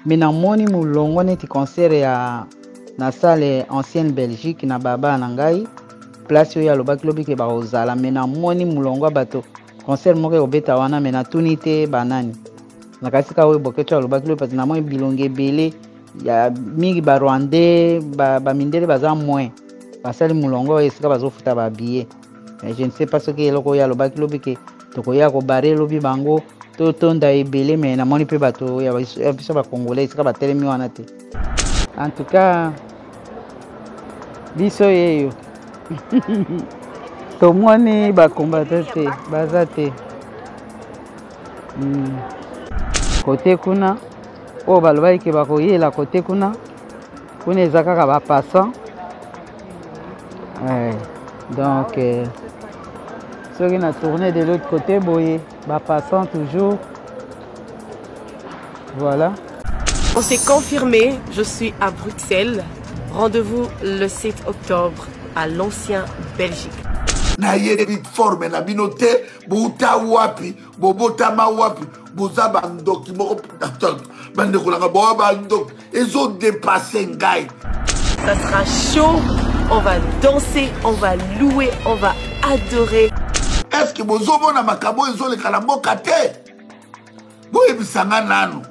Mais namoni molongo neti concert ya na salle ancienne Belgique na baba na ngai place oyo alobaki lobi ke bakozala, mais namoni molongo ya bato concert moko ekobeta wana, mais natuni te banani na kasi kaka oyo Boketshu alobaki lobi, parce que namoni bilongi ebele ya mingi ba Rwandais, ba mindele baza moins basali molongo oyo esika bazofuta ba billet. Mais je ne sais pas soki eloko oyo alobaki lobi ke tokoya kobare lobi bango totonda ebele, mais namoni mpe bato ya biso ba Congolais esika batelemi wana te. En tout cas biso yeyo tomoni ba combattant te, baza te. Kote kuna oyo balobaki ke bakoyela kote kuna, kuna eza kaka ba passant. Donc soki na tourner de l'autre côté boye ba passant toujours. Voilà. On s'est confirmé, je suis à Bruxelles. Rendez-vous le 7 octobre à l'ancien Belgique. Nayebi forme na bino te, bouta wapi, bobotama wapi, boza bandoki moko, bandeko nanga, boa bandoki, ezo dépasser ngai. Ça sera chaud, on va danser, on va louer, on va adorer. Est-ce que bozomona makambo ezoleka na mboka te? Boyebisa nga nanu.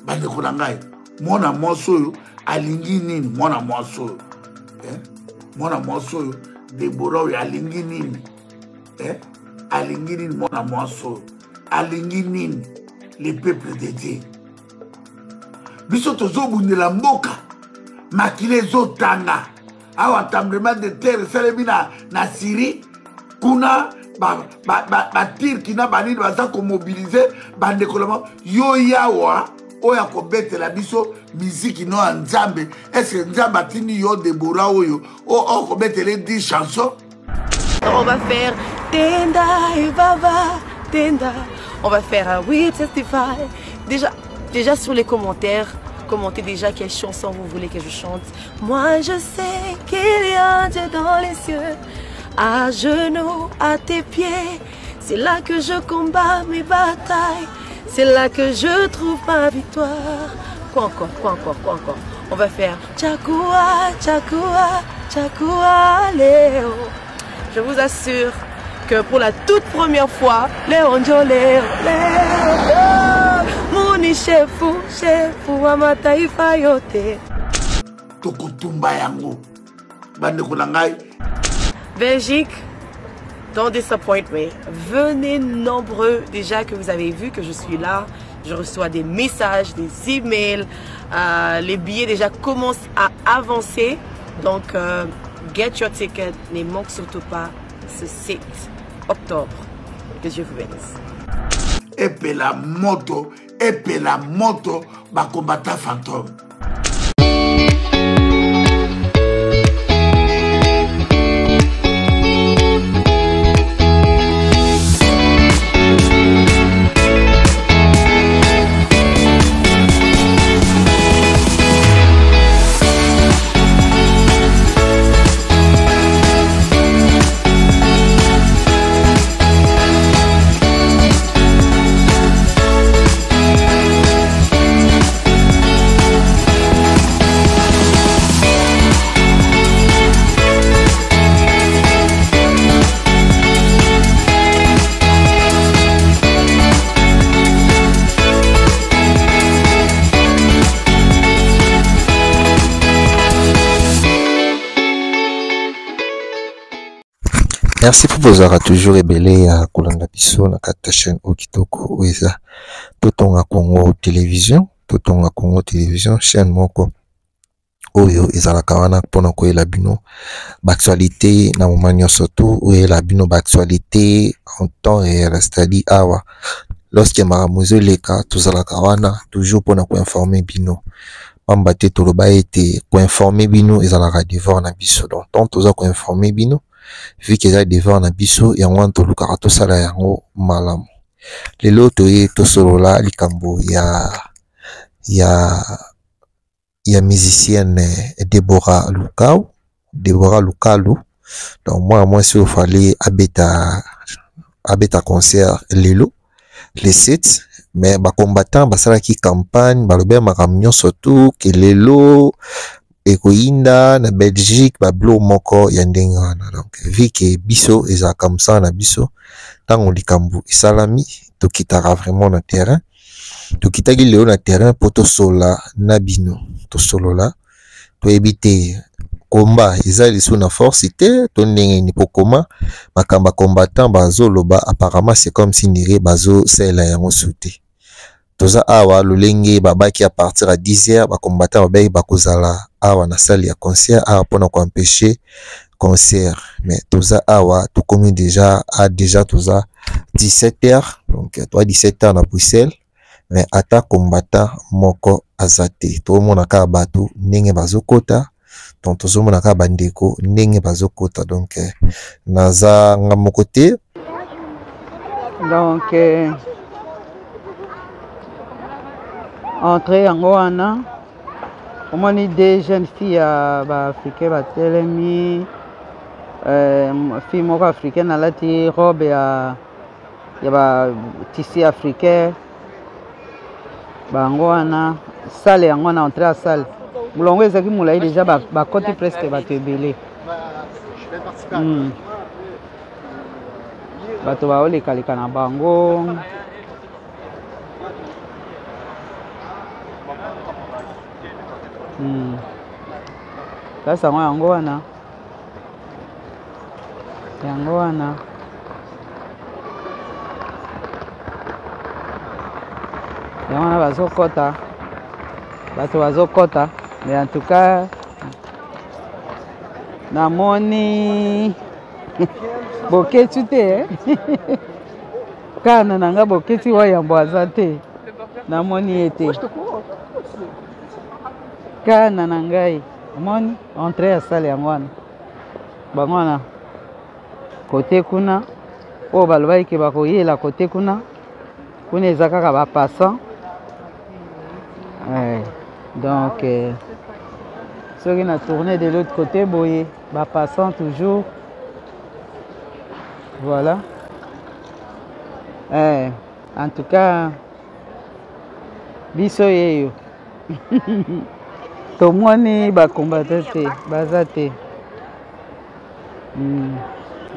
Bandeko na ngai, mwana mwasi oyo alingi nini? Mwana mwasi oyo, eh? Mwana mwasi oyo Deborah oyo alingi nini? Eh? Alingi nini mwana mwasi oyo? Alingi nini? Le peuple de Dieu. Biso tozobundela mboka, makila ezotanga. Awa tremblement de terre esalemi na Syrie, kuna ba Turki na banini baza komobilize bandeko na bango. Yo yawa oyo akobetela biso miziki no ya Nzambe, est-ce que Nzambe atindi yo Deborah oyo okobetela 10 chansons? On va faire Tenda et Baba, Tenda. On va faire un We Testify. Déjà sur les commentaires, commentez déjà quelle chanson vous voulez que je chante. Moi je sais qu'il y a un Dieu dans les cieux, à genoux, à tes pieds. C'est là que je combats mes batailles, c'est là que je trouve ma victoire. Quoi encore, quoi encore, quoi encore? On va faire Chakua, Chakua, Chakua, Léo. Je vous assure que pour la toute première fois, Léo, Léo, Léo, Muni chefu, chefu wa mataifa yote. Tokotumba yango. Bandeko na ngai. Belgique, don't disappoint me. Venez nombreux. Déjà que vous avez vu que je suis là. Je reçois des messages, des emails. Les billets déjà commencent à avancer. Donc, get your ticket. Ne manque surtout pas ce 7 octobre. Que Dieu vous bénisse. Epela moto, epela moto, ba combattant fantôme. Merci pour vos arts toujours ebele ya kolanda biso na kati ya chaîne oyo kitoko oyo eza Totonga Congo Télévision. Totonga Congo Télévision, chaîne moko oyo ezalaka wana mpona koyela bino ba actualité na moment nyonso to oyela bino ba actualité en temps réel, c'est-à-dire awa lorsque makambo ezoleka tozalaka wana toujours mpona koinformer bino. Pamba te toloba ete koinformer bino ezalaka devoir na biso, donc tant toza koinformer bino vu que eza devoir na biso, yango wana tolukaka tosala yango malamu. Lelo toye tosolola likambo ya musicienne Deborah Lukau, Deborah Lukalu. Donc moi, moi si il fallait abeta concert lelo le 7. Mais ba combattants basalaki campagne, balobi makambo nyonso tu ke lelo ekoyinda na Belgique, ba biloko moko ya ndenge wana. Donc vu que biso ezalaka mosala na biso, ntango likambo esalami tokitaka vraiment na terrain. Tokitaki lelo na terrain mpo tosolola na bino, tosolola toyebi te komba eza lisusu na force te to ndenge nini, po koma makambo ya combattant bazoloba apparemment c'est comme si ndire bazosalela yango su te. Toza awa lolenge babaki à partir ya 10 heures, ba combattant babaki bakozala awa na salle ya concert awa mpona koempêcher concert. Mais toza awa tokomi déjà a déjà toza 17 heures, donc toza 17 heures na Bruxelles, mais ata combattant moko aza te. Tozomona kaka bato ndenge bazokota, donc tozomona kaka bandeko ndenge bazokota, donc naza nga moko te. Donc entrée yango wana omoni deux jeunes filles ya baafricain batelemi, fille moko africaine alati robe ya ba tissu africain, bango wana salle yango wana entrée ya salle molongo ezalaki molai déjà, bakoti presque bato ebele. Bato baolekaleka na bango. Place yango yango wana, yango wana yango wana bazokota, bato bazokota. Mais en tout cas namoni Boketshu te, eh? Kana na nga Boketshu wa yambo aza te, namoni ye te. Kana na ngai omoni entrée ya salle yango wana, bango wana kote kuna oyo balobaki ke bakoyela kote kuna, kuna eza kaka ba passant. Donc soki na tourner de l'autre côté boye ba passant toujours, voilà. En tout cas biso yeyo tomoni ba combattant te, baza te.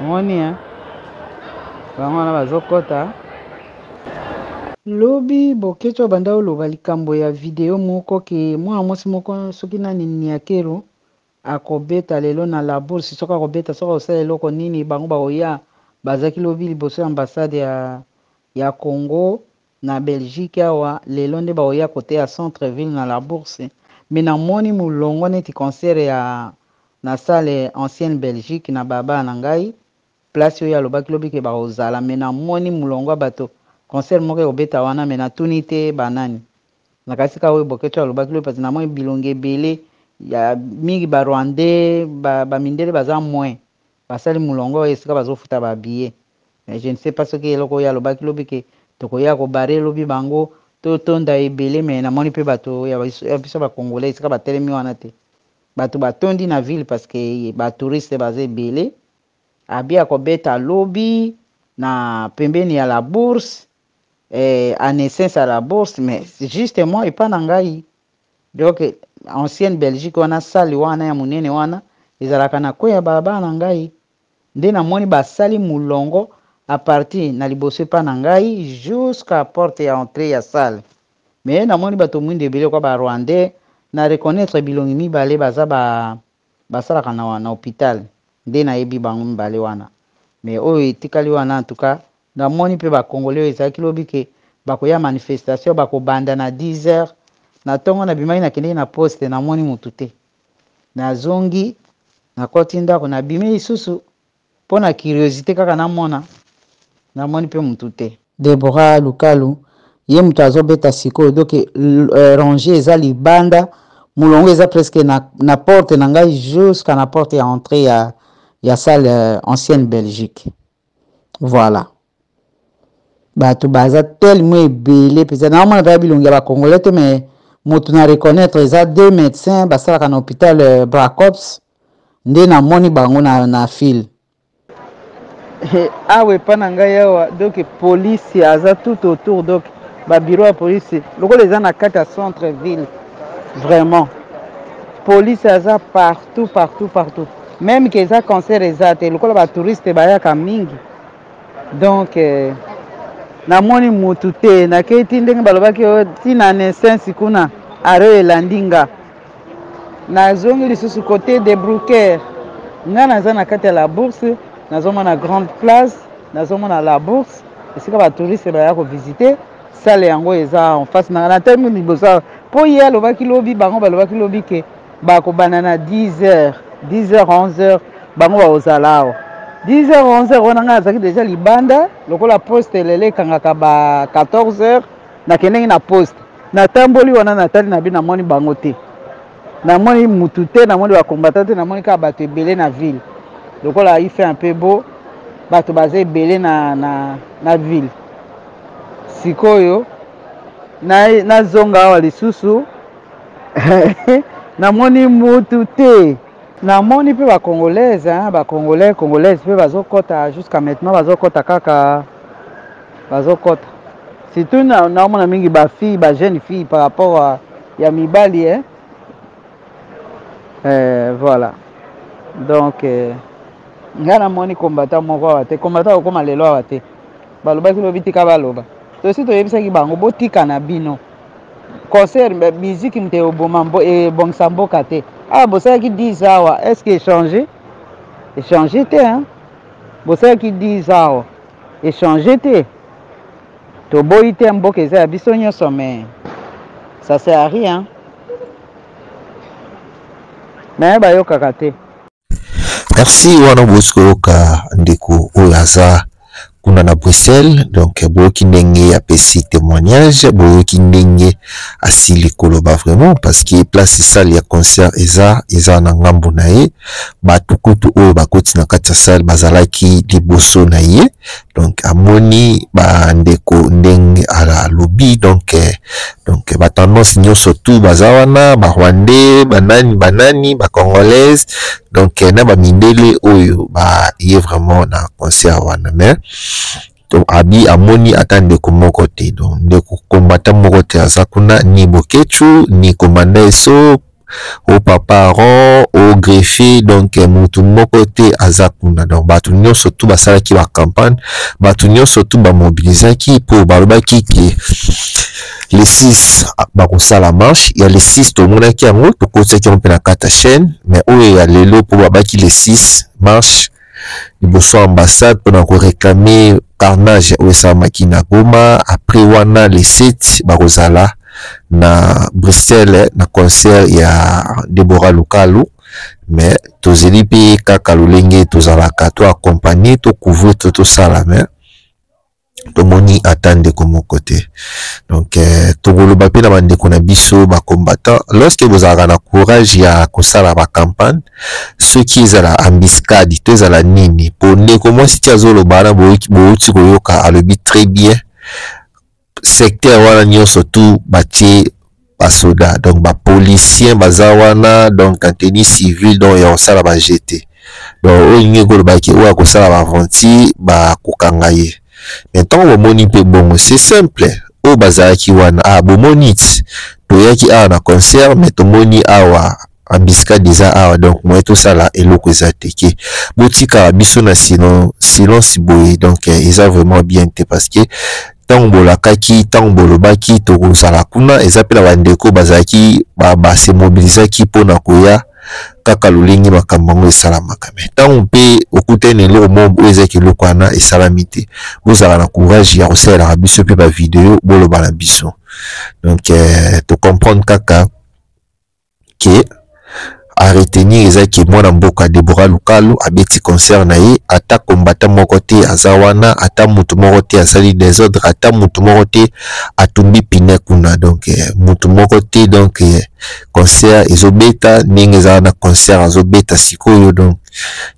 Omoni hein, bango wana bazokota. Lobi Boketshu abanda oloba likambo ya video moko ke mwana mwasi moko soki nani Niakero akobeta lelo na la bourse, soki akobeta soki akosala eloko nini bango bakoya. Bazalaki lobi liboso ya ambassade ya Congo na Belgique awa, lelo nde bakoya kote ya centre ville na la bourse. Mais namoni molongo neti concert ya na salle ancienne Belgique na baba na ngai, place oyo alobaki lobi ke bakozala. Mais namoni molongo ya bato concert moko ekobeta wana, mais natuni te banani. Nakasi kaka oyo Boketshu alobaki lobi, parce que namoni bilongi ebele ya mingi ba Rwandais, ba mindele baza moins, basali molongo oyo esika bazofuta ba billet. Mais je ne sais pas soki eloko oyo alobaki lobi ke tokoya kobare lobi bango totonda ebele. Mais namoni mpe bato ya biso ba Congolais esika batelemi wana te, bato batondi na ville parce que ba touriste baza ebele. Abi akobeta lobi na pembeni ya la bourse, Anneessens à la bourse, mais justement epa na ngai. Donc ancienne Belgique wana, salle wana ya monene wana ezalaka na kwe ya balabala na ngai, nde namoni basali molongo à partir na liboso epa na ngai jusqu'à porte ya entrée ya salle. Mais namoni bato mwindu ebele kwa ba Rwandais, na reconnaître bilongi mibale baza basalaka na hôpital, nde nayebi bango mibale wana. Mais oyo etikali wana, en tout cas namoni mpe ba Congolais oyo ezalaki lobi ke bakoya manifestation, bakobanda na 10 heures na ntongo. Nabimaki nakendeki na poste, namoni motu te, nazongi nakoti ndako, nabimi lisusu mpo na curiosité kaka namona, namoni mpe motu te. Deborah Lukalu ye moto azobeta sikoyo, donc rangée eza libanda, molongo eza presque na porte na ngai jusqu'à na porte ya entrée ya salle ancienne Belgique. Voilà, bato baza tellement ebele mpenza, naomona mpe bilongi ya bacongolais te, mais moto na reconnaître eza deux médecins basalaka na hôpital Bracops, nde namoni bango na file awa epa na ngai awa. Donc polisi aza tout autour, donc Ba bureau ya police lokola eza na kati ya centre ville vraiment police aza partout partout partout meme ke eza concert eza te lokola ba touriste bayaka mingi donc eh, namoni mutu te nakei ti ndenge balobaki oh, ti na naissance kuna are elandi nga nazongi lisusu cote de Brouckère nga naza na kati ya la bourse nazomona grande place nazomona la bourse esika ba touriste baya ko visiter salle yango eza en face na natali liboso mpo ye alobaki lobi bango balobaki lobi ke bakobanda na 10 heures 10 heures 11 heures bango bakozala awa 10 heures 11 heures wana ngai nazalaki deja libanda lokola poste lelo ekangaka ba 14 heures nakendeki na poste natamboli wana natali na bi namoni bango te namoni mutu te namoni bakombata te namoni kaka bato ebele na ville lokola il fait un peu beau bato baza ebele na, na, na ville sikoyo nazonga awa lisusu namoni mutu te namoni mpe bacongolaise bacongolais congolaise mpe bazokɔta jusqu'à maintenant bazokɔta kaka bazokɔta surtout naomona mingi bafille bajeune fille par rapport à, ya mibali eh? Eh, voilà donc eh, ngai namoni combattant moko awa te combattant okoma lelo awa te balobaki lobi tika baloba tosi toyebisaki bango botika na bino concert musique moto eboma ebongisa mboka te awa bosalaki 10 awa est ce que echange echange te hein? Bosalaki 10 awa echange te toboyi te mboka eza ya biso nyonso mais ça sert à rien mais bayokaka te. Merci wana bosi koyoka ndeko oyo aza kuna na Bruxelles donc boyoki ndenge apesi témoignage boyoki ndenge asili koloba vraiment parce que place salle ya concert eza eza na ngambo na ye bato kutu oyo bakoti na kati ya salle bazalaki liboso na ye donc amoni bandeko ndenge alobi donc donc ba tendance nyonso tout baza wana ba rwandais banani banani ba congolaise donc na ba mindele oyo ba ye vraiment na concert wana mais donc abi amoni ata ndeko moko te donc ndeko combattant moko te aza kuna ni Boketshu ni commandant Esso o papa Aaron o greffier donc mutu moko te aza kuna donc bato nyonso tu basalaki ba campagne bato nyonso tu bamobilizaki mpo balobaki ke le 6 bakosala marche ya le 6 tomonaki yango tokotisaki yango mpe na kati ya chaîne mais oyo ya lelo mpo babaki le 6 marche liboso ya ambassade mpona koreklame carnage oyo esalamaki na Goma après wana le 7 bakozala na Bruxelles na concert ya Deborah Lukalu mais tozeli mpe kaka lolenge tozalaka to accompagner to couvrir to tosala mais tomoni ata ndeko moko te donc eh, tokoloba mpe na bandeko na biso bacombattant lorsque bozalaka na courage ya kosala bacampagne soki ezala embuscade to ezala nini mpo ndeko mwasi ti azoloba wana bouti koyoka alobi très bien secteur wana nyonso tu batie basoda donc bapolicien baza wana donc en tenue civile donc ya kosala bajete donc oyo elingi ekoloba ke oyo akosala baaventure bakokanga ye mais ntango bomoni mpe bongo c'est simple oyo bazalaki wana ah bomoni ti toyaki awa na concert mais tomoni awa embuscade eza awa donc moye tosala eloko eza te ke botikala biso na silence boye donc eh, eza vraiment bien te parce que ntango bolakaki ntango bolobaki tokozala kuna eza mpe na bandeko bazalaki base mobilisaki mpo na koya kaka lolenge makambo yango esalamaka me ntango mpe okutani na eloko moko oyo ezaki eloko wana esalami te bozala na courage ya kosalelaka biso mpe bavideo boloba na biso donc eh, tocomprendre kaka ke a retenir eza ke mwana mboka Deborah Lukalu abeti concert na ye ata combattant moko te aza wana ata mutu moko te asali desordre ata mutu moko te atumbi pine kuna donc eh, mutu moko te donc eh, concert ezobeta ndenge eza wana concert azobeta sikoyo donc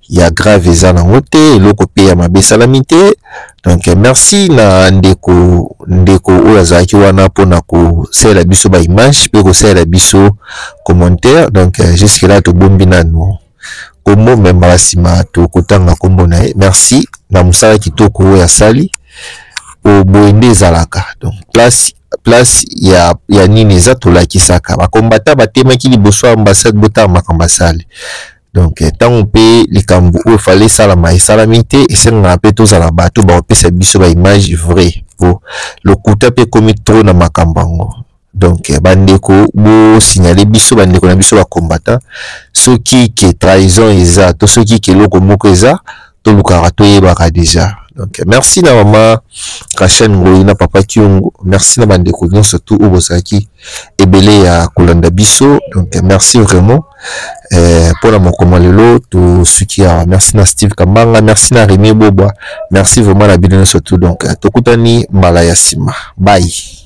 ya grave eza nango te eloko mpe ya mabe esalami te donc merci na ndeko ndeko oyo azalaki wana mpona kosalela biso ba image mpe kosalela biso commentaire donc jusque là tobombi nanu kombo me mbala nsima tokotanga kombo na ye merci na mosala kitoko oyo asali. Po boye nde ezalaka. Donc place place ya, ya nini eza tolakisaka bakombata batemaki liboso ya ambassade, botala makambo asali. Donc ntango mpe likambo oyo efale esalama esalami te, esengaka mpe tozala bato bakopesa biso baimage vrai, po lokuta mpe ekomi trop na makambo yango. Donc bandeko, bosignale biso, bandeko na biso bacombattant, soki ke trahison eza to soki ke eloko moko eza, tolukaka toyebaka déjà. Donc merci na mama Rachel Ngoyi na papa Kiongo, merci na bandeko nyonso tu oyo bozalaki ebele ya kolanda biso. Donc merci vraiment mpona mokoma lelo tosuki awa. Merci na Steve Kambanga, merci na Remy Bobwa, merci vraiment na bino nyonso tu. Donc tokutani mbala ya nsima, bye.